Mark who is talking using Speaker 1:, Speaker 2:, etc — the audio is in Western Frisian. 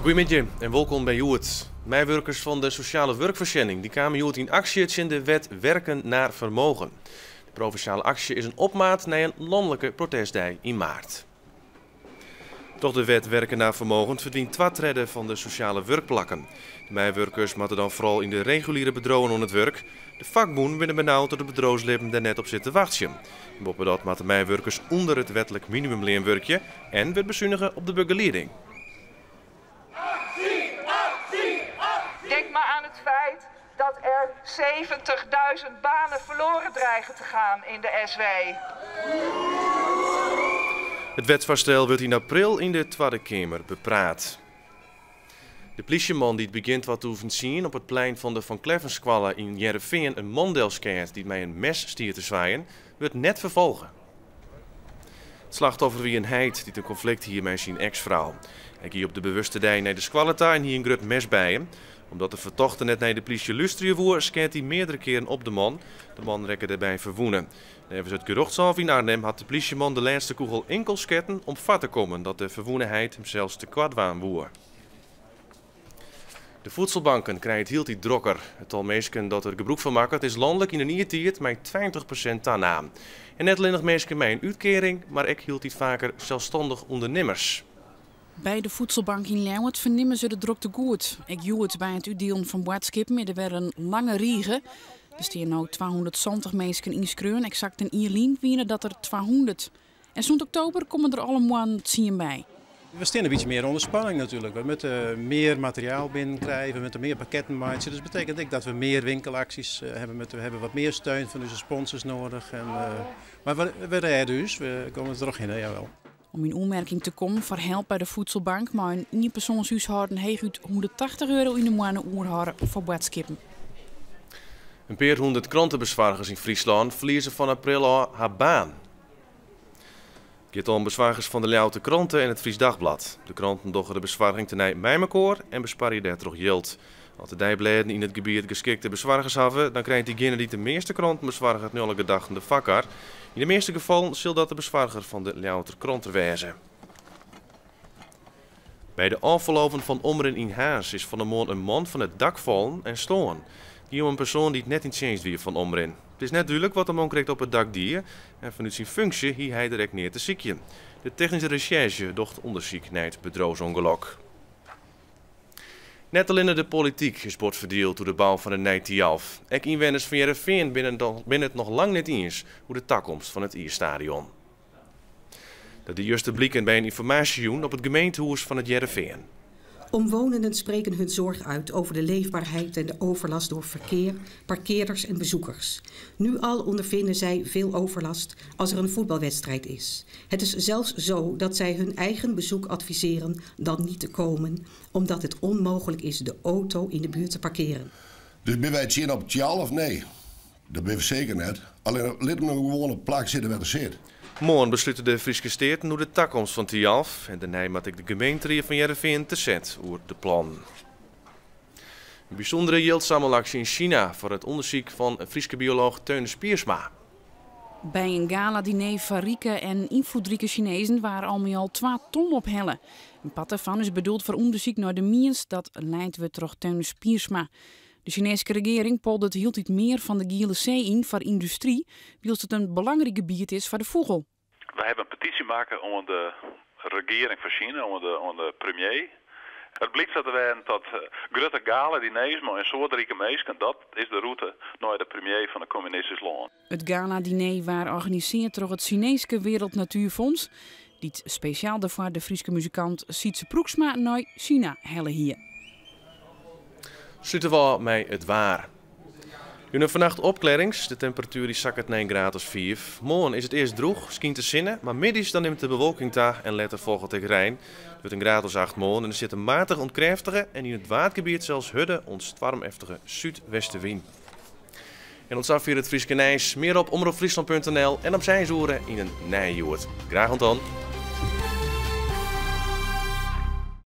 Speaker 1: Goeiemiddei en wolkom by Hjoed. Meiwurkers fan de sosjale wurkfoarsjenning dy kamen hjoed yn aksje tsjin de wet Werken naar Vermogen. De provinsjale aksje is in opmaat nei in lanlike protestdei yn maart. Troch de wet Werken naar Vermogen ferdwynt twa tredde fan de sosjale wurkplakken. De meiwurkers moatte dan foaral yn de reguliere bedriuwen oan it wurk. De fakbûnen binne benaud dat it bedriuwslibben dêr net op sit te wachtsjen. Boppedat moatte meiwurkers ûnder it wetlik minimumlean wurkje en wurdt besunige op de begelieding.
Speaker 2: Denk maar aan het feit dat er 70.000 banen verloren dreigen te gaan in de SW.
Speaker 1: It wetsfoarstel wurdt yn april yn de Twadde Keamer bepraat. De plysjeman dy't begjin 2010 op it plein fan de Van Kleffenskoalle yn Hearrenfean in man delskeat dy't mei in mes stie te swaaien, wurdt net ferfolge. It slachtoffer wie in heit dy't in konflikt hie mei syn eks-frou. Hy gie op de bewuste dei nei de skoalle ta en hie in grut mes by him. Omdat de fertochte net nei de plysje lústerje woe, skeat hy meardere kearen op de man. De man rekke dêrby ferwûne. Neffens it gerjochtshôf yn Arnhem hat de plysjeman de lêste kûgel inkeld sketten om foar te kommen dat de ferwûne heit himsels tekoart dwaan woe. De voedselbanken krije it hieltyd drokker. It tal minsken dat der gebrûk fan makket is lanlik yn in jier tiid mei 20% tanaam. En net allinnich minsken mei in útkearing, mar ek hieltyd faker selsstannich ûndernimmers.
Speaker 3: By de voedselbank yn Ljouwert fernimme se de drokte goed. Ek hjoed by it útdielen fan boadskippen is der wer in lange rige. Der stean no 270 minsken ynskreaun, eksakt in jier lyn wiene dat der 200. En sûnt oktober komme der alle moannen 10 by.
Speaker 4: We stean in bytsje mear ûnder spanning natuerlik. We moatte mear materiaal binnenkrijge, we moatte mear pakketten meitsje. Dus dat betekent ek dat we mear winkelaksjes hawwe. We hawwe wat mear steun fan ús sponsors nedich. En, mar we rêde ús, we komme der trochhinne, jawel.
Speaker 3: Om yn oanmerking te kommen foar help by de voedselbank mei in ienpersoanshúshâlden heechút €180 yn de moanne oerhâlde foar boadskippen.
Speaker 1: In pear hûndert krantebesoargers yn Fryslân ferlieze fan april ôf har baan. It giet om besoargers fan de Ljouwerter Krante en it Friesch Dagblad. De kranten dogge de besoarging tenei mei mekoar en besparje dêrtroch jild. As de deiblêden yn it gebiet geskikte besoargers hawwe, dan krijt dyjinge dy't de measte kranten besoarget nei alle gedachten de foarkar. Yn de measte gefallen sil dat de besoarger fan de Ljouwerter Krante wêze. By de ôffaloven fan Omrin yn Harns is fan 'e moarn in man fan it dak fallen en stoarn. It gie om in persoan dy't net yn tsjinst wie fan Omrin. It is net dúdlik wat de man krekt op it dak die en fanút syn funksje hie hy der ek neat te sykjen. De technyske resjerzje docht ûndersyk nei it bedriuwsûngelok. Net allinne de polityk is bot ferdield oer de bou fan in nij Thialf. Ek ynwenners fan Hearrenfean binne it noch lang net iens oer de takomst fan it iisstadion. Dat die juster bliken by in ynformaasjejûn op it gemeentehûs fan It Hearrenfean.
Speaker 5: Omwonenden spreken hun zorg uit over de leefbaarheid en de overlast door verkeer, parkeerders en bezoekers. Nu al ondervinden zij veel overlast als er een voetbalwedstrijd is. Het is zelfs zo dat zij hun eigen bezoek adviseren dan niet te komen, omdat het onmogelijk is de auto in de buurt te parkeren.
Speaker 6: Dus binne wy tsjin op Thialf? Nee, dat binne we seker net. Allinne lit him gewoan op it plak sitte wêr't er sit.
Speaker 1: Moarn beslute de Fryske Steaten oer de takomst fan Thialf en dêrnei moat ek de gemeenterie fan Hearrenfean te set oer de plannen. In bysûndere jildsammelaksje yn Sina foar it ûndersyk fan Fryske biolooch Theunis Piersma.
Speaker 3: By in galadiner foar rike en ynfloedrike Sinezen waard al mei al 2 ton ophelle. In part dêrfan is bedoeld foar ûndersyk nei de mients dat leid wurdt troch Theunis Piersma. De Sineeske regearing poldert hieltyd mear fan de Giele See yn foar yndustry, wylst it in belangryk gebiet is foar de fûgel.
Speaker 7: Wy hawwe in petysje makke oan de regearing fan Sina, oan de premier. It blykt sa te wêzen dat grutte galadiners mei in soad rike minsken, dat is de rûte nei de premier fan in kommunistysk lân.
Speaker 3: It galadiner waard organisearre troch it Sineeske Wereld Natuurfonds, dy't spesjaal dêrfoar de Fryske muzikant Sytse Pruiksma nei Sina helle hie.
Speaker 1: Slute we ôf mei it waar. Jûn en fannacht opklearrings, de temperatuer dy sakket nei in graad as 5. Moarn is it earst drûch, skynt de sinne, mar middeis dan nimt de bewolking ta en letter folget ek rein. It wurdt in graad as 8 moarn en der sit in matige oant krêftige en yn it Waadgebiet sels hurde oant stoarmeftige súdwestewyn. En oant safier it Fryske nijs. Mear op omropfryslan.nl en om 6 oere yn in nije Hjoed. Graach oant dan.